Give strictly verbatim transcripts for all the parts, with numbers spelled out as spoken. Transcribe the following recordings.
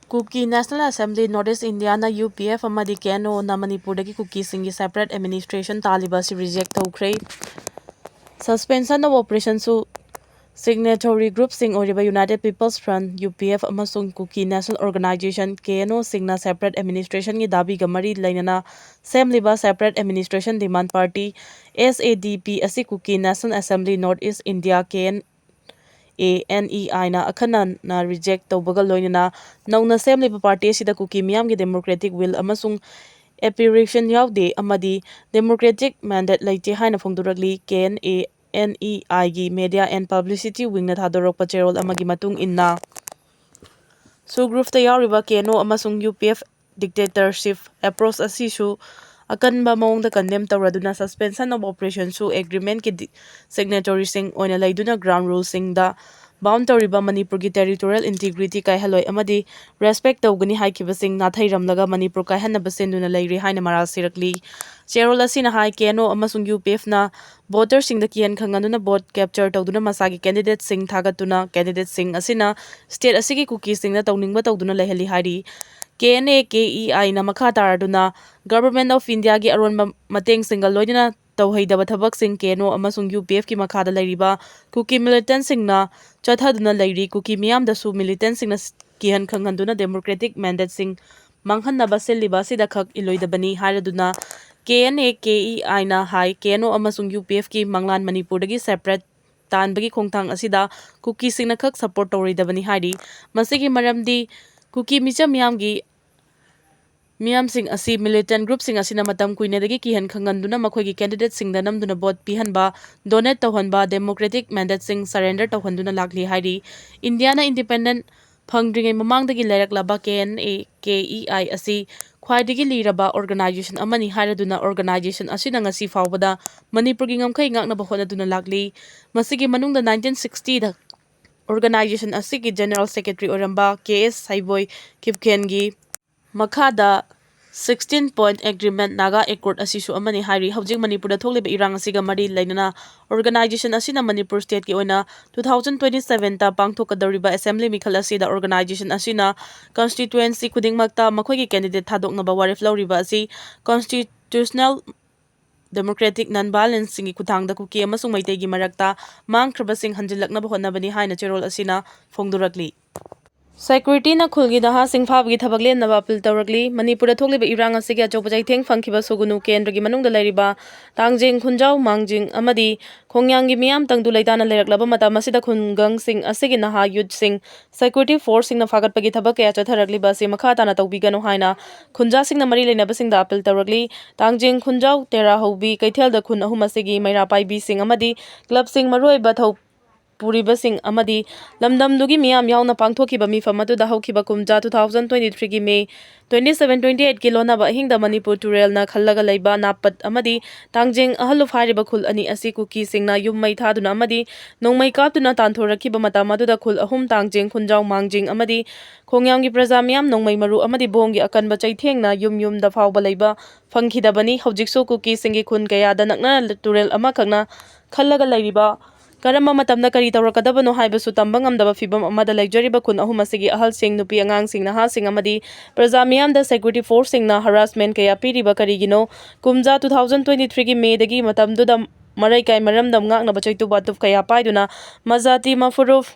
Kuki National Assembly North East India ꯅ U P F ꯑꯃꯗꯤ K N O ꯅ ꯃꯅꯤꯄꯨꯔꯗꯒꯤ ꯀꯨꯀꯤꯁꯤꯡꯒꯤ separate administration ꯇꯥꯜꯂꯤꯕ ꯑꯁꯤ reject ꯇꯧꯈ꯭ꯔꯦ꯫ Suspension of Operation ꯁꯨ signatory group ꯁꯤꯡ ꯑꯣꯏꯔꯤꯕ United People's Front, U P F, ꯑꯃꯁꯨꯡ Kuki National Organization, K N O ꯁꯤꯡꯅ separate administration ꯒꯤ ꯗꯥꯕꯤꯒ ꯃꯔꯤ ꯂꯩꯅꯅ ꯁꯦꯝꯂꯤꯕ separate administration demand party, S A D P, ꯑꯁꯤ Kuki National Assembly North East India, K N A N E I ꯅ ꯑꯈꯟꯅꯅ reject ꯇꯧꯕꯒ ꯂꯣꯏꯅꯅ ꯅꯧꯅ ꯁꯦꯝꯂꯤꯕ party ꯑꯁꯤꯗ ꯀꯨꯀꯤ ꯃꯤꯌꯥꯝꯒꯤ democratic will ꯑꯃꯁꯨꯡ aspiration ꯌꯥꯎꯗꯦ ꯑꯃꯗꯤ democratic mandate ꯂꯩꯇꯦ ꯍꯥꯏꯅ ꯐꯣꯡꯗꯣꯔꯛꯂꯤ꯫ K N A N E I ꯒꯤ Media and Publicity Wing ꯅ ꯊꯥꯗꯣꯔꯛꯄ ꯆꯦꯔꯣꯜ ꯑꯃꯒꯤ ꯃꯇꯨꯡ ꯏꯟꯅ, SoO group ꯇ ꯌꯥꯎꯔꯤꯕ K N O ꯑꯃꯁꯨꯡ U P F dictatorship approach ꯑꯁꯤꯁꯨ ꯑꯀꯟꯕ ꯃꯑꯣꯡꯗ condemn ꯇꯧꯔꯗꯨꯅ, Suspension of Operation ꯁꯨ agreement ꯀꯤ ꯗꯤ-, signatory ꯁꯤꯡ ꯑꯣꯏꯅ ꯂꯩꯗꯨꯅ ground rule ꯁꯤꯡꯗ bound ꯇꯧꯔꯤꯕ ꯃꯅꯤꯄꯨꯔꯒꯤ territorial integrity ꯀꯥꯏꯍꯜꯂꯣꯏ ꯑꯃꯗꯤ respect ꯇꯧꯒꯅꯤ ꯍꯥꯏꯈꯤꯕꯁꯤꯡ ꯅꯥꯊꯩꯔꯝꯂꯒ ꯃꯅꯤꯄꯨꯔ ꯀꯥꯏꯍꯟꯅꯕ ꯁꯤꯟꯗꯨꯅ ꯂꯩꯔꯤ ꯍꯥꯏꯅ ꯃꯔꯥꯜ ꯁꯤꯔꯛꯂꯤ꯫ ꯆꯦꯔꯣꯜ ꯑꯁꯤꯅ ꯍꯥꯏ, K N O ꯑꯃꯁꯨꯡ U P F ꯅ voter ꯁꯤꯡꯗ ꯀꯤꯍꯟ ꯈꯪꯍꯟꯗꯨꯅ vote capture ꯇꯧꯗꯨꯅ ꯃꯁꯥꯒꯤ candidate ꯁꯤꯡ ꯊꯥꯒꯠꯇꯨꯅ, candidate ꯁꯤꯡ ꯑꯁꯤꯅ state ꯑꯁꯤꯒꯤ ꯀꯨꯀꯤꯁꯤꯡꯅ ꯇꯧꯅꯤꯡꯕ ꯇꯧꯗꯨꯅ ꯂꯩꯍꯜꯂꯤ ꯍꯥꯏꯔꯤ꯫ K N A K E I ꯅ ꯃꯈꯥ ꯇꯥꯔꯗꯨꯅ Government of India ꯒꯤ ꯑꯔꯣꯟꯕ ꯃꯇꯦꯡꯁꯤꯡꯒ ꯂꯣꯏꯅꯅ ꯇꯧꯍꯩꯗꯕ ꯊꯕꯛꯁꯤꯡ K N O ꯑꯃꯁꯨꯡ U P F ꯀꯤ ꯃꯈꯥꯗ ꯂꯩꯔꯤꯕ ꯀꯨꯀꯤ militant ꯁꯤꯡꯅ ꯆꯠꯊꯗꯨꯅ ꯂꯩꯔꯤ꯫ ꯀꯨꯀꯤ ꯃꯤꯌꯥꯝꯗꯁꯨ militant ꯁꯤꯡꯅ ꯀꯤꯍꯟ ꯈꯪꯍꯟꯗꯨꯅ democratic mandate ꯁꯤꯡ ꯃꯥꯡꯍꯟꯅꯕ ꯁꯤꯜꯂꯤꯕ ꯑꯁꯤꯗ ꯈꯛ ꯏꯜꯂꯣꯏꯗꯕꯅꯤ ꯍꯥꯏꯔꯗꯨꯅ K N A K E I ꯅ ꯍꯥꯏ, K N O ꯑꯃꯁꯨꯡ U P F ꯀꯤ ꯃꯪꯂꯥꯟ ꯃꯅꯤꯄꯨꯔꯗꯒꯤ separate ꯇꯥꯟꯕꯒꯤ ꯈꯣꯡꯊꯥꯡ ꯑꯁꯤꯗ ꯀꯨꯀꯤꯁꯤꯡꯅ ꯈꯛ support ꯇꯧꯔꯣꯏꯗꯕꯅꯤ ꯍꯥꯏꯔꯤ꯫ ꯃꯁꯤꯒꯤ ꯃꯔꯝꯗꯤ ꯀꯨꯀꯤ ꯃꯤꯆꯝ ꯃꯤꯌꯥꯝꯒꯤ ꯃꯤꯌꯥꯝꯁꯤꯡ ꯑꯁꯤ militant group ꯁꯤꯡ ꯑꯁꯤꯅ ꯃꯇꯝ ꯀꯨꯏꯅꯗꯒꯤ ꯀꯤꯍꯟ ꯈꯪꯍꯟꯗꯨꯅ ꯃꯈꯣꯏꯒꯤ candidate ꯁꯤꯡꯗ ꯅꯝꯗꯨꯅ vote ꯄꯤꯍꯟꯕ, donate ꯇꯧꯍꯟꯕ, democratic mandate ꯁꯤꯡ surrender ꯇꯧꯍꯟꯗꯨꯅ ꯂꯥꯛꯂꯤ ꯍꯥꯏꯔꯤ꯫ ꯏꯟꯗꯤꯌꯥꯅ independent ꯐꯪꯗ꯭ꯔꯤꯉꯩ ꯃꯃꯥꯡꯗꯒꯤ ꯂꯩꯔꯛꯂꯕ K N A K E I ꯑꯁꯤ ꯈ꯭ꯋꯥꯏꯗꯒꯤ ꯂꯤꯔꯕ organization ꯑꯃꯅꯤ ꯍꯥꯏꯔꯗꯨꯅ organization ꯑꯁꯤꯅ ꯉꯁꯤ ꯐꯥꯎꯕꯗ ꯃꯅꯤꯄꯨꯔꯒꯤ ꯉꯝꯈꯩ ꯉꯥꯛꯅꯕ ꯍꯣꯠꯅꯗꯨꯅ ꯂꯥꯛꯂꯤ꯫ ꯃꯁꯤꯒꯤ ꯃꯅꯨꯡꯗ nineteen sixty ꯗ organization ꯑꯁꯤꯒꯤ general secretary ꯑꯣꯏꯔꯝꯕ K S ꯁꯩꯕꯣꯏ ꯈꯤꯞꯈꯦꯟꯒꯤ ꯃꯈꯥꯗ Sixteen Point Agreement, Naga Accord ꯑꯁꯤꯁꯨ ꯑꯃꯅꯤ ꯍꯥꯏꯔꯤ꯫ ꯍꯧꯖꯤꯛ ꯃꯅꯤꯄꯨꯔꯗ ꯊꯣꯛꯂꯤꯕ ꯏꯔꯥꯡ ꯑꯁꯤꯒ ꯃꯔꯤ ꯂꯩꯅꯅ organization ꯑꯁꯤꯅ ꯃꯅꯤꯄꯨꯔ stateꯀꯤ ꯑꯣꯏꯅ two thousand twenty sevenꯇ ꯄꯥꯡꯊꯣꯛꯀꯗꯧꯔꯤꯕ assembly ꯃꯤꯈꯜ ꯑꯁꯤꯗ organization ꯑꯁꯤꯅ constituency ꯈꯨꯗꯤꯡꯃꯛꯇ ꯃꯈꯣꯏꯒꯤ candidate ꯊꯥꯗꯣꯛꯅꯕ ꯋꯥꯔꯦꯞ ꯂꯧꯔꯤꯕ ꯑꯁꯤ constitutional democratic non-violenceꯁꯤꯡꯒꯤ ꯈꯨꯠꯊꯥꯡꯗ ꯀꯨꯀꯤ ꯑꯃꯁꯨꯡ ꯃꯩꯇꯩꯒꯤ ꯃꯔꯛꯇ ꯃꯥꯡꯈ꯭ꯔꯕꯁꯤꯡ ꯍꯟꯖꯤꯜꯂꯛꯅꯕ ꯍꯣꯠꯅꯕꯅꯤ ꯍꯥꯏꯅ ꯆꯦꯔꯣꯜ ꯑꯁꯤꯅ ꯐꯣꯡꯗꯣꯔꯛꯂꯤ꯫ Securityꯅ ꯈꯨꯜꯒꯤ ꯅꯍꯥꯁꯤꯡ ꯐꯥꯕꯒꯤ ꯊꯕꯛ ꯂꯦꯞꯅꯕ appeal ꯇꯧꯔꯛꯂꯤ꯫ ꯃꯅꯤꯄꯨꯔꯗ ꯊꯣꯛꯂꯤꯕ ꯏꯔꯥꯡ ꯑꯁꯤꯒꯤ ꯑꯆꯧꯕ ꯆꯩꯊꯦꯡ ꯐꯪꯈꯤꯕ ꯁꯨꯒꯨꯅꯨ ꯀꯦꯟꯗ꯭ꯔꯒꯤ ꯃꯅꯨꯡꯗ ꯂꯩꯔꯤꯕ ꯇꯥꯡꯖꯦꯡ, ꯈꯨꯟꯖꯥꯎ, ꯃꯥꯡꯖꯤꯡ ꯑꯃꯗꯤ ꯈꯣꯡꯌꯥꯡꯒꯤ ꯃꯤꯌꯥꯝ ꯇꯪꯗꯨ ꯂꯩꯇꯥꯅ ꯂꯩꯔꯛꯂꯕ ꯃꯇꯝ ꯑꯁꯤꯗ ꯈꯨꯡꯒꯪꯁꯤꯡ ꯑꯁꯤꯒꯤ ꯅꯍꯥ youthꯁꯤꯡ security forceꯁꯤꯡꯅ ꯐꯥꯒꯠꯄꯒꯤ ꯊꯕꯛ ꯀꯌꯥ ꯆꯠꯊꯔꯛꯂꯤꯕ ꯑꯁꯤ ꯃꯈꯥ ꯇꯥꯅ ꯇꯧꯕꯤꯒꯅꯨ ꯍꯥꯏꯅ ꯈꯨꯟꯖꯥꯁꯤꯡꯅ ꯃꯔꯤ ꯂꯩꯅꯕꯁꯤꯡꯗ appeal ꯇꯧꯔꯛꯂꯤ꯫ ꯇꯥꯡꯖꯦꯡ, ꯈꯨꯟꯖꯥꯎ, ꯇꯦꯔꯥ ꯍꯧꯕꯤ ꯀꯩꯊꯦꯜꯗ ꯈꯨꯟ ꯑꯍꯨꯝ ꯑꯁꯤꯒꯤ ꯃꯩꯔꯥ ꯄꯥꯏꯕꯤꯁꯤꯡ ꯑꯃꯗꯤ clubꯁꯤꯡ, ꯃꯔꯨꯑꯣꯏꯕ ꯊꯧ ꯄꯨꯔꯤꯕꯁꯤꯡ ꯑꯃꯗꯤ ꯂꯝꯗꯝꯗꯨꯒꯤ ꯃꯤꯌꯥꯝ ꯌꯥꯎꯅ ꯄꯥꯡꯊꯣꯛꯈꯤꯕ ꯃꯤꯐꯝ ꯑꯗꯨꯗ ꯍꯧꯈꯤꯕ ꯀꯨꯝꯖꯥ two thousand twenty threeꯒꯤ May twenty seven twenty eightꯀꯤ ꯂꯣꯟꯅꯕ ꯑꯍꯤꯡꯗ ꯃꯅꯤꯄꯨꯔ ꯇꯨꯔꯦꯜꯅ ꯈꯜꯂꯒ ꯂꯩꯕ ꯅꯥꯞꯄꯠ ꯑꯃꯗꯤ ꯇꯥꯡꯖꯦꯡ ꯑꯍꯜꯂꯨꯞ ꯍꯥꯏꯔꯤꯕ ꯈꯨꯜ ꯑꯅꯤ ꯑꯁꯤ ꯀꯨꯀꯤꯁꯤꯡꯅ ꯌꯨꯝ ꯃꯩ ꯊꯥꯗꯨꯅ ꯑꯃꯗꯤ ꯅꯣꯡꯃꯩ ꯀꯥꯞꯇꯨꯅ ꯇꯥꯟꯊꯣꯔꯛꯈꯤꯕ ꯃꯇꯝ ꯑꯗꯨꯗ ꯈꯨꯜ ꯑꯍꯨꯝ ꯇꯥꯡꯖꯦꯡ, ꯈꯨꯟꯖꯥꯎ, ꯃꯥꯡꯖꯤꯡ ꯑꯃꯗꯤ ꯈꯣꯡꯌꯥꯝꯒꯤ ꯄ꯭ꯔꯖꯥ ꯃꯤꯌꯥꯝ ꯅꯣꯡꯃꯩ ꯃꯔꯨ ꯑꯃꯗꯤ ꯕꯣꯝꯒꯤ ꯑꯀꯟꯕ ꯆꯩꯊꯦꯡꯅ ꯌꯨꯝ ꯌꯨꯝꯗ ꯐꯥꯎꯕ ꯂꯩꯕ ꯐꯪꯈꯤꯗꯕꯅꯤ꯫ ꯍꯧꯖꯤꯛꯁꯨ ꯀꯨꯀꯤꯁꯤꯡꯒꯤ ꯈꯨꯟ ꯀꯌꯥꯗ ꯅꯛꯅꯅ ꯇꯨꯔꯦꯜ ꯑꯃꯈꯛꯅ ꯈꯜꯂꯒ ꯂꯩꯔꯤꯕ ꯀꯔꯝꯕ ꯃꯇꯝꯗ ꯀꯔꯤ ꯇꯧꯔꯛꯀꯗꯕꯅꯣ ꯍꯥꯏꯕꯁꯨ ꯇꯝꯕ ꯉꯝꯗꯕ ꯐꯤꯚꯝ ꯑꯃꯗ ꯂꯩꯖꯔꯤꯕ ꯈꯨꯟ ꯑꯍꯨꯝ ꯑꯁꯤꯒꯤ ꯑꯍꯜꯁꯤꯡ, ꯅꯨꯄꯤ ꯑꯉꯥꯡꯁꯤꯡ, ꯅꯍꯥꯁꯤꯡ ꯑꯃꯗꯤ ꯄ꯭ꯔꯖꯥ ꯃꯤꯌꯥꯝꯗ security forceꯁꯤꯡꯅ harassment ꯀꯌꯥ ꯄꯤꯔꯤꯕ ꯀꯔꯤꯒꯤꯅꯣ? ꯀꯨꯝꯖꯥ two thousand twenty threeꯒꯤ Mayꯗꯒꯤ ꯃꯇꯝꯗꯨꯗ ꯃꯔꯩ ꯀꯥꯏ ꯃꯔꯝꯗꯝ ꯉꯥꯛꯅꯕ ꯆꯩꯇꯨꯞ ꯋꯥꯇꯨꯞ ꯀꯌꯥ ꯄꯥꯏꯗꯨꯅ ꯃꯖꯥꯇꯤ ꯃꯐꯨꯔꯨꯞ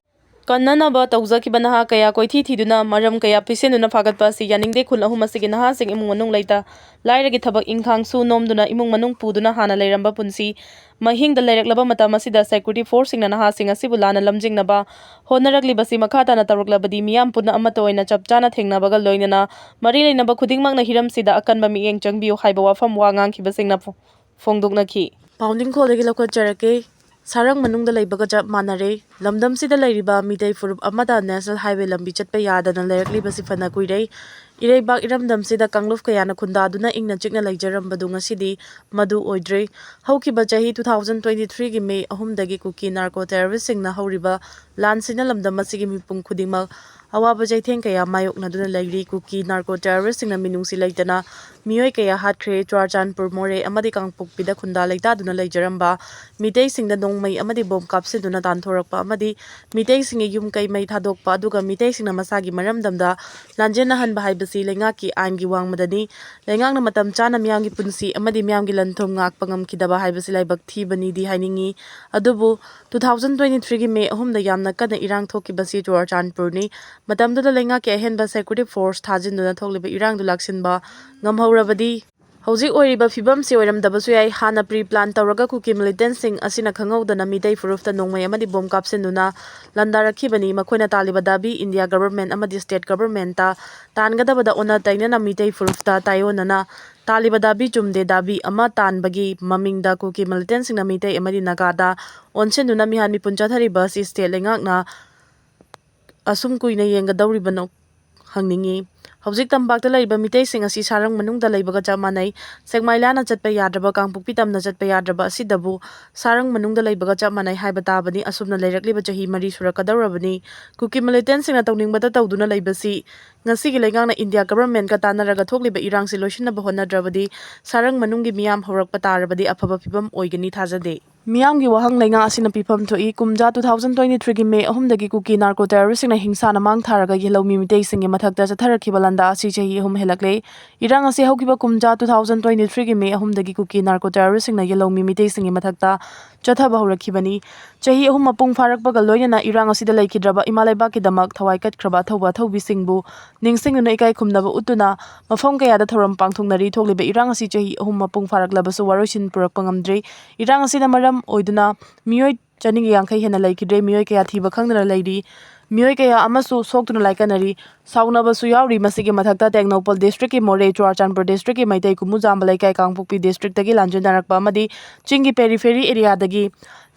ꯀꯟꯅꯅꯕ ꯇꯧꯖꯈꯤꯕ ꯅꯍꯥ ꯀꯌꯥ ꯀꯣꯏꯊꯤ ꯊꯤꯗꯨꯅ ꯃꯔꯝ ꯀꯌꯥ ꯄꯤꯁꯤꯟꯗꯨꯅ ꯐꯥꯒꯠꯄ ꯑꯁꯤ ꯌꯥꯅꯤꯡꯗꯦ꯫ ꯈꯨꯜ ꯑꯍꯨꯝ ꯑꯁꯤꯒꯤ ꯅꯍꯥꯁꯤꯡ ꯏꯃꯨꯡ ꯃꯅꯨꯡ ꯂꯩꯇ ꯂꯥꯏꯔꯒꯤ ꯊꯕꯛ ꯏꯪꯈꯥꯡ ꯁꯨ ꯅꯣꯝꯗꯨꯅ ꯏꯃꯨꯡ ꯃꯅꯨꯡ ꯄꯨꯗꯨꯅ ꯍꯥꯟꯅ ꯂꯩꯔꯝꯕ ꯄꯨꯟꯁꯤ ꯃꯍꯤꯡꯗ ꯂꯩꯔꯛꯂꯕ ꯃꯇꯝ ꯑꯁꯤꯗ security forceꯁꯤꯡꯅ ꯅꯍꯥꯁꯤꯡ ꯑꯁꯤꯕꯨ ꯂꯥꯟꯅ ꯂꯝꯖꯤꯡꯅꯕ ꯍꯣꯠꯅꯔꯛꯂꯤꯕꯁꯤ ꯃꯈꯥ ꯇꯥꯅ ꯇꯧꯔꯛꯂꯕꯗꯤ ꯃꯤꯌꯥꯝ ꯄꯨꯟꯅ ꯑꯃꯠꯇ ꯑꯣꯏꯅ ꯆꯞ ꯆꯥꯅ ꯊꯦꯡꯅꯕꯒ ꯂꯣꯏꯅꯅ ꯃꯔꯤ ꯂꯩꯅꯕ ꯈꯨꯗꯤꯡꯃꯛꯅ ꯍꯤꯔꯝꯁꯤꯗ ꯑꯀꯟꯕ ꯃꯤꯠꯌꯦꯡ ꯆꯪꯕꯤꯌꯨ ꯍꯥꯏꯕ ꯋꯥꯐꯝ ꯋꯥ ꯉꯥꯡꯈꯤꯕꯁꯤꯡꯅ ꯐꯣ-, ꯐꯣꯡꯗꯣꯛꯅꯈꯤ꯫ ꯄꯥꯎꯅꯤꯡꯈꯣꯜꯗꯒꯤ ꯂꯧꯈꯠꯆꯔꯛꯀꯦ꯫ ꯁꯥꯔꯪ ꯃꯅꯨꯡꯗ ꯂꯩꯕꯒ ꯆꯞ ꯃꯥꯟꯅꯔꯦ꯫ ꯂꯝꯗꯝꯁꯤꯗ ꯂꯩꯔꯤꯕ ꯃꯤꯇꯩ ꯐꯨꯔꯨꯞ ꯑꯃꯗ National Highway ꯂꯝꯕꯤ ꯆꯠꯄ ꯌꯥꯗꯅ ꯂꯩꯔꯛꯂꯤꯕꯁꯤ ꯐꯅ ꯀꯨꯏꯔꯦ꯫ ꯏꯔꯩꯕꯥꯛ ꯏꯔꯝꯗꯝꯁꯤꯗ ꯀꯥꯡꯂꯨꯞ ꯀꯌꯥꯅ ꯈꯨꯟꯗꯥꯗꯨꯅ ꯏꯪꯅ ꯆꯤꯛꯅ ꯂꯩꯖꯔꯝꯕꯗꯨ ꯉꯁꯤꯗꯤ ꯃꯗꯨ ꯑꯣꯏꯗ꯭ꯔꯦ꯫ ꯍꯧꯈꯤꯕ ꯆꯍꯤ two thousand twenty threeꯒꯤ May ꯑꯍꯨꯝꯗꯒꯤ ꯀꯨꯀꯤ narco terroristꯁꯤꯡꯅ ꯍꯧꯔꯤꯕ ꯂꯥꯟꯁꯤꯅ ꯂꯝꯗꯝ ꯑꯁꯤꯒꯤ ꯃꯤꯄꯨꯝ ꯈꯨꯗꯤꯡꯃꯛ ꯑꯋꯥꯕ ꯆꯩꯊꯦꯡ ꯀꯌꯥ ꯃꯥꯌꯣꯛꯅꯗꯨꯅ ꯂꯩꯔꯤ꯫ ꯀꯨꯀꯤ ꯅꯥꯔꯀꯣ ꯇꯦꯔꯣꯔꯤꯁ꯭ꯠꯁꯤꯡꯅ ꯃꯤꯅꯨꯡꯁꯤ ꯂꯩꯇꯅ ꯃꯤꯑꯣꯏ ꯀꯌꯥ ꯍꯥꯠꯈ꯭ꯔꯦ꯫ ꯆꯨꯔꯥꯆꯥꯟꯄꯨꯔ, ꯃꯣꯔꯦ ꯑꯃꯗꯤ ꯀꯥꯡꯄꯣꯛꯄꯤꯗ ꯈꯨꯟꯗꯥ ꯂꯩꯇꯥꯗꯨꯅ ꯂꯩꯖꯔꯝꯕ ꯃꯤꯇꯩꯁꯤꯡꯗ ꯅꯣꯡꯃꯩ ꯑꯃꯗꯤ ꯕꯣꯝ ꯀꯥꯞꯁꯤꯟꯗꯨꯅ ꯇꯥꯟꯊꯣꯔꯛꯄ ꯑꯃꯗꯤ ꯃꯤꯇꯩꯁꯤꯡꯒꯤ ꯌꯨꯝ ꯀꯩ ꯃꯩ ꯊꯥꯗꯣꯛꯄ, ꯑꯗꯨꯒ ꯃꯤꯇꯩꯁꯤꯡꯅ ꯃꯁꯥꯒꯤ ꯃꯔꯝꯗꯝꯗ ꯂꯥꯟꯖꯦꯟꯅꯍꯟꯕ ꯍꯥꯏꯕꯁꯤ ꯂꯩꯉꯥꯛꯀꯤ ꯑꯥꯏꯟꯒꯤ ꯋꯥꯡꯃꯗꯅꯤ꯫ ꯂꯩꯉꯥꯛꯅ ꯃꯇꯝ ꯆꯥꯅ ꯃꯤꯌꯥꯝꯒꯤ ꯄꯨꯟꯁꯤ ꯑꯃꯗꯤ ꯃꯤꯌꯥꯝꯒꯤ ꯂꯟ ꯊꯨꯝ ꯉꯥꯛꯄ ꯉꯝꯈꯤꯗꯕ ꯍꯥꯏꯕꯁꯤ ꯂꯥꯏꯕꯛ ꯊꯤꯕꯅꯤꯗꯤ ꯍꯥꯏꯅꯤꯡꯏ꯫ ꯑꯗꯨꯕꯨ two thousand twenty-threeꯒꯤ ꯃꯦ ꯑꯍꯨꯝꯗ ꯌꯥꯝꯅ ꯀꯟꯅ ꯏꯔꯥꯡ ꯊꯣꯛꯈꯤꯕꯁꯤ ꯆꯨꯔꯥꯆꯥꯟꯄꯨꯔꯅꯤ꯫ ꯃꯇꯝꯗꯨꯗ ꯂꯩꯉꯥꯛꯀꯤ ꯑꯍꯦꯟꯕ security force ꯊꯥꯖꯤꯟꯗꯨꯅ ꯊꯣꯛꯂꯤꯕ ꯏꯔꯥꯡꯗꯨ ꯂꯥꯛꯁꯤꯟꯕ ꯉꯝꯍꯧꯔꯕꯗꯤ ꯍꯧꯖꯤꯛ ꯑꯣꯏꯔꯤꯕ ꯐꯤꯕꯝꯁꯤ ꯑꯣꯏꯔꯝꯗꯕꯁꯨ ꯌꯥꯏ꯫ ꯍꯥꯟꯅ pre plan ꯇꯧꯔꯒ ꯀꯨꯀꯤ militantꯁꯤꯡ ꯑꯁꯤꯅ ꯈꯪꯍꯧꯗꯅ ꯃꯤꯇꯩ ꯐꯨꯔꯨꯞꯇ ꯅꯣꯡꯃꯩ ꯑꯃꯗꯤ ꯕꯣꯝ ꯀꯥꯞꯁꯤꯟꯗꯨꯅ ꯂꯥꯟꯗꯥꯔꯛꯈꯤꯕꯅꯤ꯫ ꯃꯈꯣꯏꯅ ꯇꯥꯜꯂꯤꯕ ꯗꯥꯕꯤ ꯏꯟꯗꯤꯌꯥ government ꯑꯃꯗꯤ state governmentꯇ ꯇꯥꯟꯒꯗꯕꯗ ꯑꯣꯟꯅ ꯇꯩꯅꯅ ꯃꯤꯇꯩ ꯐꯨꯔꯨꯞꯇ ꯇꯥꯏꯑꯣꯟꯅꯅ ꯇꯥꯜꯂꯤꯕ ꯗꯥꯕꯤ ꯆꯨꯝꯗꯦ ꯗꯥꯕꯤ ꯑꯃ ꯇꯥꯟꯕꯒꯤ ꯃꯃꯤꯡꯗ ꯀꯨꯀꯤ militantꯁꯤꯡꯅ ꯃꯤꯇꯩ ꯑꯃꯗꯤ ꯅꯥꯒꯥꯗ ꯑꯣꯟꯁꯤꯟꯗꯨꯅ ꯃꯤꯍꯥꯠ ꯃꯤꯄꯨꯟ ꯆꯠꯊꯔꯤꯕ ꯑꯁꯤ state ꯂꯩꯉꯥꯛꯅ ꯑꯁꯨꯝ ꯀꯨꯏꯅ ꯌꯦꯡꯒꯗꯧꯔꯤꯕꯅꯣ ꯍꯪꯅꯤꯡꯏ꯫ ꯍꯧꯖꯤꯛ ꯇꯝꯄꯥꯛꯇ ꯂꯩꯔꯤꯕ ꯃꯤꯇꯩꯁꯤꯡ ꯑꯁꯤ ꯁꯥꯔꯪ ꯃꯅꯨꯡꯗ ꯂꯩꯕꯒ ꯆꯞ ꯃꯥꯟꯅꯩ꯫ ꯁꯦꯛꯃꯥꯏ ꯂꯥꯟꯅ ꯆꯠꯄ ꯌꯥꯗ꯭ꯔꯕ, ꯀꯥꯡꯄꯣꯛꯄꯤ ꯇꯝꯅ ꯆꯠꯄ ꯌꯥꯗ꯭ꯔꯕ ꯑꯁꯤꯗꯕꯨ ꯁꯥꯔꯪ ꯃꯅꯨꯡꯗ ꯂꯩꯕꯒ ꯆꯞ ꯃꯥꯟꯅꯩ ꯍꯥꯏꯕ ꯇꯥꯕꯅꯤ꯫ ꯑꯁꯨꯝꯅ ꯂꯩꯔꯛꯂꯤꯕ ꯆꯍꯤ ꯃꯔꯤ ꯁꯨꯔꯛꯀꯗꯧꯔꯕꯅꯤ꯫ ꯀꯨꯀꯤ militantꯁꯤꯡꯅ ꯇꯧꯅꯤꯡꯕꯗ ꯇꯧꯗꯨꯅ ꯂꯩꯕꯁꯤ ꯉꯁꯤꯒꯤ ꯂꯩꯉꯥꯛꯅ ꯏꯟꯗꯤꯌꯥ governmentꯀ ꯇꯥꯟꯅꯔꯒ ꯊꯣꯛꯂꯤꯕ ꯏꯔꯥꯡꯁꯤ ꯂꯣꯏꯁꯤꯟꯅꯕ ꯍꯣꯠꯅꯗ꯭ꯔꯕꯗꯤ ꯁꯥꯔꯪ ꯃꯅꯨꯡꯒꯤ ꯃꯤꯌꯥꯝ ꯍꯧꯔꯛꯄ ꯇꯥꯔꯕꯗꯤ ꯑꯐꯕ ꯐꯤꯕꯝ ꯑꯣꯏꯒꯅꯤ ꯊꯥꯖꯗꯦ꯫ ꯃꯤꯌꯥꯝꯒꯤ ꯋꯥꯍꯪ ꯂꯩꯉꯥꯛ ꯑꯁꯤꯅ ꯄꯤꯐꯝ ꯊꯣꯛꯏ꯫ ꯀꯨꯝꯖꯥ two thousand twenty-threeꯒꯤ ꯃꯦ ꯑꯍꯨꯝꯗꯒꯤ ꯀꯨꯀꯤ ꯅꯥꯔꯀꯣ ꯇꯦꯔꯣꯔꯤꯁ꯭ꯠꯁꯤꯡꯅ ꯍꯤꯡꯁꯥꯅ ꯃꯥꯡ ꯊꯥꯔꯒ ꯌꯦꯜꯍꯧꯃꯤ ꯃꯤꯇꯩꯁꯤꯡꯒꯤ ꯃꯊꯛꯇ ꯆꯠꯊꯔꯛꯈꯤꯕ ꯂꯥꯟꯗꯥ ꯑꯁꯤ ꯆꯍꯤ ꯑꯍꯨꯝ ꯍꯦꯜꯂꯛꯂꯦ꯫ ꯏꯔꯥꯡ ꯑꯁꯤ ꯍꯧꯈꯤꯕ ꯀꯨꯝꯖꯥ two thousand twenty-threeꯒꯤ ꯃꯦ ꯑꯍꯨꯝꯗꯒꯤ ꯀꯨꯀꯤ ꯅꯥꯔꯀꯣ ꯇꯦꯔꯣꯔꯤꯁ꯭ꯠꯁꯤꯡꯅ ꯌꯦꯜꯍꯧꯃꯤ ꯃꯤꯇꯩꯁꯤꯡꯒꯤ ꯃꯊꯛꯇ ꯆꯠꯊꯕ ꯍꯧꯔꯛꯈꯤꯕꯅꯤ꯫ ꯆꯍꯤ ꯑꯍꯨꯝ ꯃꯄꯨꯡ ꯐꯥꯔꯛꯄꯒ ꯂꯣꯏꯅꯅ ꯏꯔꯥꯡ ꯑꯁꯤꯗ ꯂꯩꯈꯤꯗ꯭ꯔꯕ ꯏꯃꯥ ꯂꯩꯕꯥꯛꯀꯤꯗꯃꯛ ꯊꯋꯥꯏ ꯀꯠꯈ꯭ꯔꯕ ꯑꯊꯧꯕ ꯑꯊꯧꯕꯤꯁꯤꯡꯕꯨ ꯅꯤꯡꯁꯤꯡꯗꯨꯅ ꯏꯀꯥꯏ ꯈꯨꯝꯅꯕ ꯎꯠꯇꯨꯅ ꯃꯐꯝ ꯀꯌꯥꯗ ꯊꯧꯔꯝ ꯄꯥꯡꯊꯣꯛꯅꯔꯤ꯫ ꯊꯣꯛꯂꯤꯕ ꯏꯔꯥꯡ ꯑꯁꯤ ꯆꯍꯤ ꯑꯍꯨꯝ ꯃꯄꯨꯡ ꯐꯥꯔꯛꯂꯕꯁꯨ ꯋꯥꯔꯣꯏꯁꯤꯟ ꯄꯨꯔꯛꯄ ꯉꯝꯗ꯭ꯔꯤ꯫ ꯏꯔꯥꯡ ꯑꯁꯤꯅ ꯃꯔꯝ ꯑꯣꯏꯗꯨꯅ ꯃꯤꯑꯣꯏ ꯆꯅꯤꯒ ꯌꯥꯡꯈꯩ ꯍꯦꯟꯅ ꯂꯩꯈꯤꯗ꯭ꯔꯦ꯫ ꯃꯤꯑꯣꯏ ꯀꯌꯥ ꯊꯤꯕ ꯈꯪꯗꯅ ꯂꯩꯔꯤ꯫ ꯃꯤꯑꯣꯏ ꯀꯌꯥ ꯑꯃꯁꯨ ꯁꯣꯛꯇꯨꯅ ꯂꯥꯏꯀꯠꯅꯔꯤ꯫ ꯁꯥꯎꯅꯕꯁꯨ ꯌꯥꯎꯔꯤ꯫ ꯃꯁꯤꯒꯤ ꯃꯊꯛꯇ ꯇꯦꯡꯅꯧꯄꯜ districtꯀꯤ ꯃꯣꯔꯦ, ꯆꯨꯔꯥꯆꯥꯟꯄꯨꯔ districtꯀꯤ ꯃꯩꯇꯩ ꯀꯨꯃꯨꯖꯥꯝꯕ ꯂꯩꯀꯥꯏ, ꯀꯥꯡꯄꯣꯛꯄꯤ districtꯇꯒꯤ ꯂꯥꯟꯖꯦꯟꯅꯔꯛꯄ ꯑꯃꯗꯤ ꯆꯤꯡꯒꯤ periphery areaꯗꯒꯤ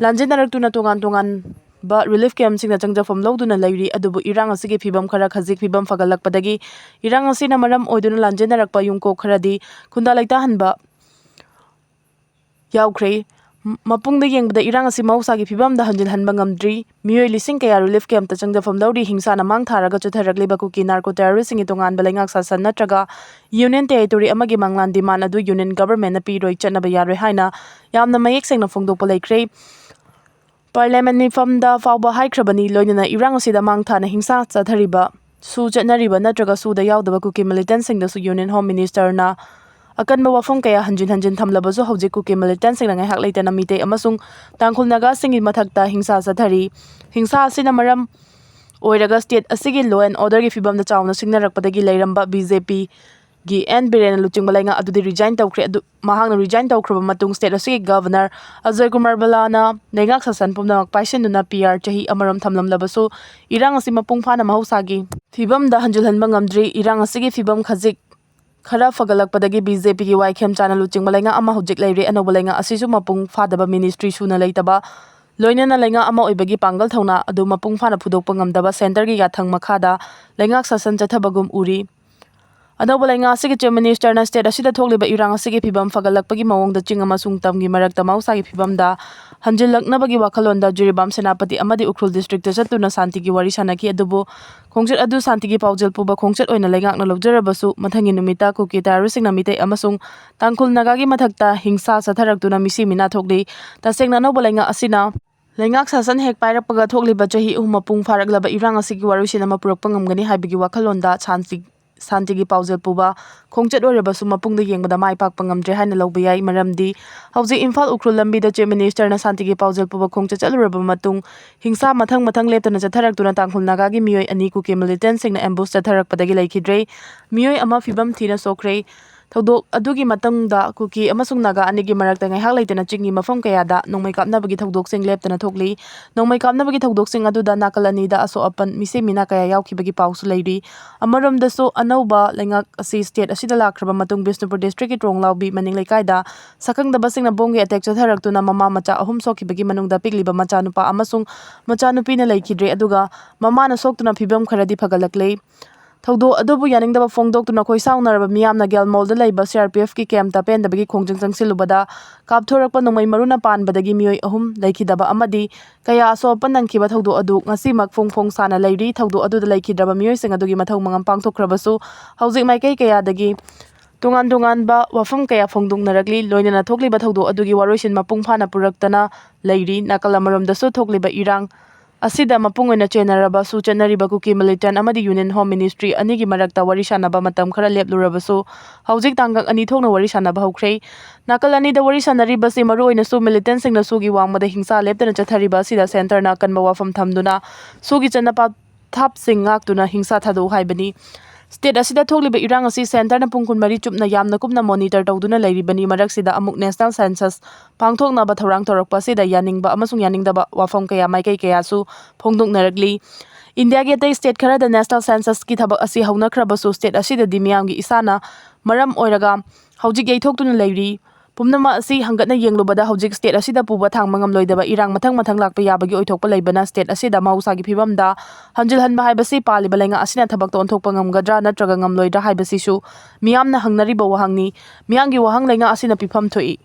ꯂꯥꯟꯖꯦꯟꯅꯔꯛꯇꯨꯅ ꯇꯣꯉꯥꯟ ꯇꯣꯉꯥꯟꯕ relief campꯁꯤꯡꯗ ꯆꯪꯖꯐꯝ ꯂꯧꯗꯨꯅ ꯂꯩꯔꯤ꯫ ꯑꯗꯨꯕꯨ ꯏꯔꯥꯡ ꯑꯁꯤꯒꯤ ꯐꯤꯕꯝ ꯈꯔ ꯈꯖꯤꯛ ꯐꯤꯕꯝ ꯐꯒꯠꯂꯛꯄꯗꯒꯤ ꯏꯔꯥꯡ ꯑꯁꯤꯅ ꯃꯔꯝ ꯑꯣꯏꯗꯨꯅ ꯂꯥꯟꯖꯦꯟꯅꯔꯛꯄ ꯌꯨꯝꯀꯣꯛ ꯈꯔꯗꯤ ꯈꯨꯟꯗꯥ ꯂꯩꯇꯥꯍꯟꯕ ꯌꯥꯎꯈ꯭ꯔꯦ꯫ ꯃꯄꯨꯡꯗ ꯌꯦꯡꯕꯗ ꯏꯔꯥꯡ ꯑꯁꯤ ꯃꯍꯧꯁꯥꯒꯤ ꯐꯤꯕꯝꯗ ꯍꯟꯖꯤꯜꯍꯟꯕ ꯉꯝꯗ꯭ꯔꯤ꯫ ꯃꯤꯑꯣꯏ ꯂꯤꯁꯤꯡ ꯀꯌꯥ relief camp ꯇ ꯆꯪꯖꯐꯝ ꯂꯧꯔꯤ꯫ ꯍꯤꯡꯁꯥꯅ ꯃꯥꯡ ꯊꯥꯔꯒ ꯆꯠꯊꯔꯛꯂꯤꯕ ꯀꯨꯀꯤ narco terrorist ꯁꯤꯡꯒꯤ ꯇꯣꯉꯥꯟꯕ ꯂꯩꯉꯥꯛ ꯁꯥꯁꯟ ꯅꯠꯇ꯭ꯔꯒ union territory ꯑꯃꯒꯤ ꯃꯪꯂꯥꯟ demand ꯑꯗꯨ union government ꯅ ꯄꯤꯔꯣꯏ, ꯆꯠꯅꯕ ꯌꯥꯔꯣꯏ ꯍꯥꯏꯅ ꯌꯥꯝꯅ ꯃꯌꯦꯛ ꯁꯦꯡꯅ ꯐꯣꯡꯗꯣꯛꯄ ꯂꯩꯈ꯭ꯔꯦ꯫ Parliament ꯃꯤꯐꯝꯗ ꯐꯥꯎꯕ ꯍꯥꯏꯈ꯭ꯔꯕꯅꯤ꯫ ꯂꯣꯏꯅꯅ ꯏꯔꯥꯡ ꯑꯁꯤꯗ ꯃꯥꯡ ꯊꯥꯅ ꯍꯤꯡꯁꯥ ꯆꯠꯊꯔꯤꯕ, ꯁꯨ ꯆꯠꯅꯔꯤꯕ ꯅꯠꯇ꯭ꯔꯒ ꯁꯨꯗ ꯌꯥꯎꯗꯕ ꯀꯨꯀꯤ militant ꯁꯤꯡꯗꯁꯨ Union Home Minister ꯅ ꯑꯀꯟꯕ ꯋꯥꯐꯝ ꯀꯌꯥ ꯍꯟꯖꯤꯟ ꯍꯟꯖꯤꯟ ꯊꯝꯂꯕꯁꯨ ꯍꯧꯖꯤꯛ ꯀꯨꯀꯤ militant ꯁꯤꯡꯅ ꯉꯥꯏꯍꯥꯛ ꯂꯩꯇꯅ ꯃꯤꯇꯩ ꯑꯃꯁꯨꯡ ꯇꯥꯡꯈꯨꯜ ꯅꯥꯒꯥꯁꯤꯡꯒꯤ ꯃꯊꯛꯇ ꯍꯤꯡꯁꯥ ꯆꯠꯊꯔꯤ꯫ ꯍꯤꯡꯁꯥ ꯑꯁꯤꯅ ꯃꯔꯝ ꯑꯣꯏꯔꯒ state ꯑꯁꯤꯒꯤ law and order ꯒꯤ ꯐꯤꯕꯝꯗ ꯆꯥꯎꯅ ꯁꯤꯡꯅꯔꯛꯄꯗꯒꯤ ꯂꯩꯔꯝꯕ B J P ꯒꯤ N ꯕꯤꯔꯦꯟꯅ ꯂꯨꯆꯤꯡꯕ ꯂꯩꯉꯥꯛ ꯑꯗꯨꯗꯤ resign ꯇꯧꯈ꯭ꯔꯦ꯫ ꯑꯗꯨ ꯃꯍꯥꯛꯅ resign ꯇꯧꯈ꯭ꯔꯕ ꯃꯇꯨꯡ state ꯑꯁꯤꯒꯤ Governor ꯑꯖꯣꯏ ꯀꯨꯃꯥꯔ ꯕꯂꯥꯅ ꯂꯩꯉꯥꯛ ꯁꯥꯁꯟ ꯄꯨꯝꯅꯃꯛ ꯄꯥꯏꯁꯤꯟꯗꯨꯅ P R ꯆꯍꯤ ꯑꯃꯔꯣꯝ ꯊꯝꯂꯝꯂꯕꯁꯨ ꯏꯔꯥꯡ ꯑꯁꯤ ꯃꯄꯨꯡ ꯐꯥꯅ ꯃꯍꯧꯁꯥꯒꯤ ꯐꯤꯕꯝꯗ ꯍꯟꯖꯤꯜꯍꯟꯕ ꯉꯝꯗ꯭ꯔꯤ꯫ ꯏꯔꯥꯡ ꯑꯁꯤꯒꯤ ꯐꯤꯕꯝ ꯈꯖꯤꯛ ꯈꯔ ꯐꯒꯠꯂꯛꯄꯗꯒꯤ B J P ꯒꯤ ꯋꯥꯏꯈꯦꯝ ꯆꯥꯅ ꯂꯨꯆꯤꯡꯕ ꯂꯩꯉꯥꯛ ꯑꯃ ꯍꯧꯖꯤꯛ ꯂꯩꯔꯦ꯫ ꯑꯅꯧꯕ ꯂꯩꯉꯥꯛ ꯑꯁꯤꯁꯨ ꯃꯄꯨꯡ ꯐꯥꯗꯕ, ministry ꯁꯨꯅ ꯂꯩꯇꯕ, ꯂꯣꯏꯅꯅ ꯂꯩꯉꯥꯛ ꯑꯃ ꯑꯣꯏꯕꯒꯤ ꯄꯥꯡꯒꯜ ꯊꯧꯅꯥ ꯑꯗꯨ ꯃꯄꯨꯡ ꯐꯥꯅ ꯐꯨꯗꯣꯛꯄ ꯉꯝꯗꯕ centre ꯒꯤ ꯌꯥꯊꯪ ꯃꯈꯥꯗ ꯂꯩꯉꯥꯛ ꯁꯥꯁꯟ ꯆꯠꯊꯕꯒꯨꯝ ꯎꯔꯤ꯫ ꯑꯅꯧꯕ ꯂꯩꯉꯥꯛ ꯑꯁꯤꯒꯤ Chief Minister ꯅ state ꯑꯁꯤꯗ ꯊꯣꯛꯂꯤꯕ ꯏꯔꯥꯡ ꯑꯁꯤꯒꯤ ꯐꯤꯕꯝ ꯐꯒꯠꯂꯛꯄꯒꯤ ꯃꯑꯣꯡꯗ ꯆꯤꯡ ꯑꯃꯁꯨꯡ ꯇꯝꯒꯤ ꯃꯔꯛꯇ ꯃꯍꯧꯁꯥꯒꯤ ꯐꯤꯕꯝꯗ ꯍꯟꯖꯤꯜꯂꯛꯅꯕꯒꯤ ꯋꯥꯈꯜꯂꯣꯟꯗ ꯖꯤꯔꯤꯕꯥꯝ, ꯁꯦꯅꯥꯄꯇꯤ ꯑꯃꯗꯤ ꯎꯈ꯭ꯔꯨꯜ district ꯇ ꯆꯠꯇꯨꯅ ꯁꯥꯟꯇꯤꯒꯤ ꯋꯥꯔꯤ ꯁꯥꯅꯈꯤ꯫ ꯑꯗꯨꯕꯨ ꯈꯣꯡꯆꯠ ꯑꯗꯨ ꯁꯥꯟꯇꯤꯒꯤ ꯄꯥꯎꯖꯦꯜ ꯄꯨꯕ ꯈꯣꯡꯆꯠ ꯑꯣꯏꯅ ꯂꯩꯉꯥꯛꯅ ꯂꯧꯖꯔꯕꯁꯨ, ꯃꯊꯪꯒꯤ ꯅꯨꯃꯤꯠꯇ ꯀꯨꯀꯤ terrorist ꯁꯤꯡꯅ ꯃꯤꯇꯩ ꯑꯃꯁꯨꯡ ꯇꯥꯡꯈꯨꯜ ꯅꯥꯒꯥꯒꯤ ꯃꯊꯛꯇ ꯍꯤꯡꯁꯥ ꯆꯠꯊꯔꯛꯇꯨꯅ ꯃꯤꯁꯤ ꯃꯤꯅꯥ ꯊꯣꯛꯂꯤ꯫ ꯇꯁꯦꯡꯅ ꯑꯅꯧꯕ ꯂꯩꯉꯥꯛ ꯑꯁꯤꯅ ꯂꯩꯉꯥꯛ ꯁꯥꯁꯟ ꯍꯦꯛ ꯄꯥꯏꯔꯛꯄꯒ ꯊꯣꯛꯂꯤꯕ ꯆꯍꯤ ꯑꯍꯨꯝ ꯃꯄꯨꯡ ꯐꯥꯔꯛꯂꯕ ꯏꯔꯥꯡ ꯑꯁꯤꯒꯤ ꯋꯥꯔꯣꯏꯁꯤꯟ ꯑꯃ ꯄꯨꯔꯛꯄ ꯉꯝꯒꯅꯤ ꯍꯥꯏꯕꯒꯤ ꯋꯥꯈꯜꯂꯣꯟꯗ ꯁꯥꯟꯇꯤ, ꯁꯥꯟꯇꯤꯒꯤ ꯄꯥꯎꯖꯦꯜ ꯄꯨꯕ ꯈꯣꯡꯆꯠ ꯑꯣꯏꯔꯕꯁꯨ ꯃꯄꯨꯡꯗ ꯌꯦꯡꯕꯗ ꯃꯥꯏ ꯄꯥꯛꯄ ꯉꯝꯗ꯭ꯔꯦ ꯍꯥꯏꯅ ꯂꯧꯕ ꯌꯥꯏ꯫ ꯃꯔꯝꯗꯤ ꯍꯧꯖꯤꯛ ꯏꯝꯐꯥꯜ ꯎꯈ꯭ꯔꯨꯜ ꯂꯝꯕꯤꯗ Chief Minister ꯅ ꯁꯥꯟꯇꯤꯒꯤ ꯄꯥꯎꯖꯦꯜ ꯄꯨꯕ ꯈꯣꯡꯆꯠ ꯆꯠꯂꯨꯔꯕ ꯃꯇꯨꯡ ꯍꯤꯡꯁꯥ ꯃꯊꯪ ꯃꯊꯪ ꯂꯦꯞꯇꯅ ꯆꯠꯊꯔꯛꯇꯨꯅ ꯇꯥꯡꯈꯨꯜ ꯅꯥꯒꯥꯒꯤ ꯃꯤꯑꯣꯏ ꯑꯅꯤ ꯀꯨꯀꯤ militant ꯁꯤꯡꯅ ambush ꯆꯠꯊꯔꯛꯄꯗꯒꯤ ꯂꯩꯈꯤꯗ꯭ꯔꯦ꯫ ꯃꯤꯑꯣꯏ ꯑꯃ ꯐꯤꯕꯝ ꯊꯤꯅ ꯁꯣꯛꯈ꯭ꯔꯦ꯫ ꯊꯧꯗꯣꯛ ꯑꯗꯨꯒꯤ ꯃꯇꯨꯡꯗ ꯀꯨꯀꯤ ꯑꯃꯁꯨꯡ ꯅꯥꯒꯥ ꯑꯅꯤꯒꯤ ꯃꯔꯛꯇ ꯉꯥꯏꯍꯥꯛ ꯂꯩꯇꯅ ꯆꯤꯡꯒꯤ ꯃꯐꯝ ꯀꯌꯥꯗ ꯅꯣꯡꯃꯩ ꯀꯥꯞꯅꯕꯒꯤ ꯊꯧꯗꯣꯛꯁꯤꯡ ꯂꯦꯞꯇꯅ ꯊꯣꯛꯂꯤ꯫ ꯅꯣꯡꯃꯩ ꯀꯥꯞꯅꯕꯒꯤ ꯊꯧꯗꯣꯛꯁꯤꯡ ꯑꯗꯨꯗ ꯅꯥꯀꯜ ꯑꯅꯤꯗ ꯑꯁꯣꯛ ꯑꯄꯟ, ꯃꯤꯁꯤ ꯃꯤꯅꯥ ꯀꯌꯥ ꯌꯥꯎꯈꯤꯕꯒꯤ ꯄꯥꯎꯁꯨ ꯂꯩꯔꯤ꯫ ꯑꯃꯔꯣꯝꯗꯁꯨ ꯑꯅꯧꯕ ꯂꯩꯉꯥꯛ ꯑꯁꯤ state ꯑꯁꯤꯗ ꯂꯥꯛꯈ꯭ꯔꯕ ꯃꯇꯨꯡ ꯕꯤꯁꯅꯨꯄꯨꯔ district ꯀꯤ ꯇ꯭ꯔꯣꯡꯂꯥꯎꯕꯤ ꯃꯅꯤꯡ ꯂꯩꯀꯥꯏꯗ ꯁꯛꯈꯪꯗꯕꯁꯤꯡꯅ ꯕꯣꯝꯒꯤ attack ꯆꯠꯊꯔꯛꯇꯨꯅ ꯃꯃꯥ ꯃꯆꯥ ꯑꯍꯨꯝ ꯁꯣꯛꯈꯤꯕꯒꯤ ꯃꯅꯨꯡꯗ ꯄꯤꯛꯂꯤꯕ ꯃꯆꯥꯅꯨꯄꯥ ꯑꯃꯁꯨꯡ ꯃꯆꯥꯅꯨꯄꯤꯅ ꯂꯩꯈꯤꯗ꯭ꯔꯦ꯫ ꯑꯗꯨꯒ ꯃꯃꯥꯅ ꯁꯣꯛꯇꯨꯅ ꯐꯤꯕꯝ ꯈꯔꯗꯤ ꯐꯒꯠꯂꯛꯂꯦ꯫ ꯊꯧꯗꯣꯛ ꯑꯗꯨꯕꯨ ꯌꯥꯅꯤꯡꯗꯕ ꯐꯣꯡꯗꯣꯛꯇꯨꯅ ꯈꯣꯏꯁꯥꯎꯅꯔꯕ ꯃꯤꯌꯥꯝꯅ ꯒꯦꯜꯃꯣꯜꯗ ꯂꯩꯕ ꯁꯤ ꯑꯥꯔ ꯄꯤ ꯑꯦꯐꯀꯤ ꯀꯦꯝꯞꯇ ꯄꯦꯟꯗꯕꯒꯤ ꯈꯣꯡꯖꯪ ꯆꯪꯁꯤꯜꯂꯨꯕꯗ ꯀꯥꯞꯊꯣꯔꯛꯄ ꯅꯣꯡꯃꯩ ꯃꯔꯨꯅ ꯄꯥꯟꯕꯗꯒꯤ ꯃꯤꯑꯣꯏ ꯑꯍꯨꯝ ꯂꯩꯈꯤꯗꯕ ꯑꯃꯗꯤ ꯀꯌꯥ ꯑꯁꯣꯛ ꯑꯄꯟ ꯅꯪꯈꯤꯕ ꯊꯧꯗꯣꯛ ꯑꯗꯨ ꯉꯁꯤꯃꯛ ꯐꯣꯡ ꯐꯣꯡ ꯁꯥꯅ ꯂꯩꯔꯤ꯫ ꯊꯧꯗꯣꯛ ꯑꯗꯨꯗ ꯂꯩꯈꯤꯗ꯭ꯔꯕ ꯃꯤꯑꯣꯏꯁꯤꯡ ꯑꯗꯨꯒꯤ ꯃꯊꯧ ꯃꯉꯝ ꯄꯥꯡꯊꯣꯛꯈ꯭ꯔꯕꯁꯨ ꯍꯧꯖꯤꯛ ꯃꯥꯏꯀꯩ ꯀꯌꯥꯗꯒꯤ ꯇꯣꯉꯥꯟ ꯇꯣꯉꯥꯟꯕ ꯋꯥꯐꯝ ꯀꯌꯥ ꯐꯣꯡꯗꯣꯛꯅꯔꯛꯂꯤ꯫ ꯂꯣꯏꯅꯅ ꯊꯣꯛꯂꯤꯕ ꯊꯧꯗꯣꯛ ꯑꯗꯨꯒꯤ ꯋꯥꯔꯣꯏꯁꯤꯟ ꯃꯄꯨꯡ ꯐꯥꯅ ꯄꯨꯔꯛꯇꯅ ꯂꯩꯔꯤ꯫ ꯅꯥꯀꯜ ꯑꯃꯔꯣꯝꯗꯁꯨ ꯊꯣꯛꯂꯤꯕ ꯏꯔꯥꯡ ꯑꯁꯤꯗ ꯃꯄꯨꯡ ꯑꯣꯏꯅ ꯆꯦꯟꯅꯔꯕꯁꯨ ꯆꯠꯅꯔꯤꯕ ꯀꯨꯀꯤ ꯃꯤꯂꯤꯇꯦꯟ ꯑꯃꯗꯤ ꯌꯨꯅꯤꯌꯟ ꯍꯣꯝ ꯃꯤꯅꯤꯁꯇ꯭ꯔꯤ ꯑꯅꯤꯒꯤ ꯃꯔꯛꯇ ꯋꯥꯔꯤ ꯁꯥꯟꯅꯕ ꯃꯇꯝ ꯈꯔ ꯂꯦꯞꯂꯨꯔꯕꯁꯨ ꯍꯧꯖꯤꯛ ꯇꯥꯡꯀꯛ ꯑꯅꯤ ꯊꯣꯛꯅ ꯋꯥꯔꯤ ꯁꯥꯟꯅꯕ ꯍꯧꯈ꯭ꯔꯦ꯫ ꯅꯥꯀꯜ ꯑꯅꯤꯗ ꯋꯥꯔꯤ ꯁꯥꯟꯅꯔꯤꯕꯁꯤ ꯃꯔꯨꯑꯣꯏꯅ ꯁꯨ ꯃꯤꯂꯤꯇꯦꯟꯁꯤꯡꯅ ꯁꯨꯒꯤ ꯋꯥꯡꯃꯗ ꯍꯤꯡꯁꯥ ꯂꯦꯞꯇꯅ ꯆꯠꯊꯔꯤꯕ ꯑꯁꯤꯗ ꯁꯦꯟꯇꯔꯅ ꯑꯀꯟꯕ ꯋꯥꯐꯝ ꯊꯝꯗꯨꯅ ꯁꯨꯒꯤ ꯆꯠꯅ ꯄꯊꯥꯞꯁꯤꯡ ꯉꯥꯛꯇꯨꯅ ꯍꯤꯡꯁꯥ ꯊꯥꯗꯣꯛꯎ ꯍꯥꯏꯕꯅꯤ꯫ ꯁ꯭ꯇꯦꯠ ꯑꯁꯤꯗ ꯊꯣꯛꯂꯤꯕ ꯏꯔꯥꯡ ꯑꯁꯤ ꯁꯦꯟꯇꯔꯅ ꯄꯨꯡ ꯀꯨꯟꯃꯔꯤ ꯆꯨꯞꯅ ꯌꯥꯝꯅ ꯀꯨꯞꯅ ꯃꯣꯅꯤꯇꯔ ꯇꯧꯗꯨꯅ ꯂꯩꯔꯤꯕꯅꯤ꯫ ꯃꯔꯛꯁꯤꯗ ꯑꯃꯨꯛ ꯅꯦꯁꯅꯦꯜ ꯁꯦꯟꯁꯁ ꯄꯥꯡꯊꯣꯛꯅꯕ ꯊꯧꯔꯥꯡ ꯇꯧꯔꯛꯄ ꯑꯁꯤꯗ ꯌꯥꯅꯤꯡꯕ ꯑꯃꯁꯨꯡ ꯌꯥꯅꯤꯡꯗꯕ ꯋꯥꯐꯝ ꯀꯌꯥ ꯃꯥꯏꯀꯩ ꯀꯌꯥꯁꯨ ꯐꯣꯡꯗꯣꯛꯅꯔꯛꯂꯤ꯫ ꯏꯟꯗꯤꯌꯥꯒꯤ ꯑꯇꯩ ꯁ꯭ꯇꯦꯠ ꯈꯔꯗ ꯅꯦꯁꯅꯦꯜ ꯁꯦꯟꯁꯁꯀꯤ ꯊꯕꯛ ꯑꯁꯤ ꯍꯧꯅꯈ꯭ꯔꯕꯁꯨ ꯁ꯭ꯇꯦꯠ ꯑꯁꯤꯗꯗꯤ ꯃꯤꯌꯥꯝꯒꯤ ꯏꯁꯥꯅ ꯃꯔꯝ ꯑꯣꯏꯔꯒ ꯍꯧꯖꯤꯛ ꯌꯩꯊꯣꯛꯇꯨꯅ ꯂꯩꯔꯤ꯫ ꯄꯨꯝꯅꯃꯛ ꯑꯁꯤ ꯍꯪꯒꯠꯅ ꯌꯦꯡꯂꯨꯕꯗ ꯍꯧꯖꯤꯛ ꯁ꯭ꯇꯦꯠ ꯑꯁꯤꯗ ꯄꯨꯕ ꯊꯥꯡꯕ ꯉꯝꯂꯣꯏꯗꯕ ꯏꯔꯥꯡ ꯃꯊꯪ ꯃꯊꯪ ꯂꯥꯛꯄ ꯌꯥꯕꯒꯤ ꯑꯣꯏꯊꯣꯛꯄ ꯂꯩꯕꯅ ꯁ꯭ꯇꯦꯠ ꯑꯁꯤꯗ ꯃꯍꯧꯁꯥꯒꯤ ꯐꯤꯕꯝꯗ ꯍꯟꯖꯤꯜꯍꯟꯕ ꯍꯥꯏꯕꯁꯤ ꯄꯥꯜꯂꯤꯕ ꯂꯩꯉꯥꯛ ꯑꯁꯤꯅ ꯊꯕꯛꯇ ꯑꯣꯟꯊꯣꯛꯄ ꯉꯝꯒꯗ꯭ꯔꯥ ꯅꯠꯇ꯭ꯔꯒ ꯉꯝꯂꯣꯏꯗ꯭ꯔꯥ ꯍꯥꯏꯕꯁꯤꯁꯨ ꯃꯤꯌꯥꯝꯅ ꯍꯪꯅꯔꯤꯕ ꯋꯥꯍꯪꯅꯤ꯫ ꯃꯤꯌꯥꯝꯒꯤ ꯋꯥꯍꯪ ꯂꯩꯉꯥꯛ ꯑꯁꯤꯅ ꯄꯤꯐꯝ ꯊꯣꯛꯏ꯫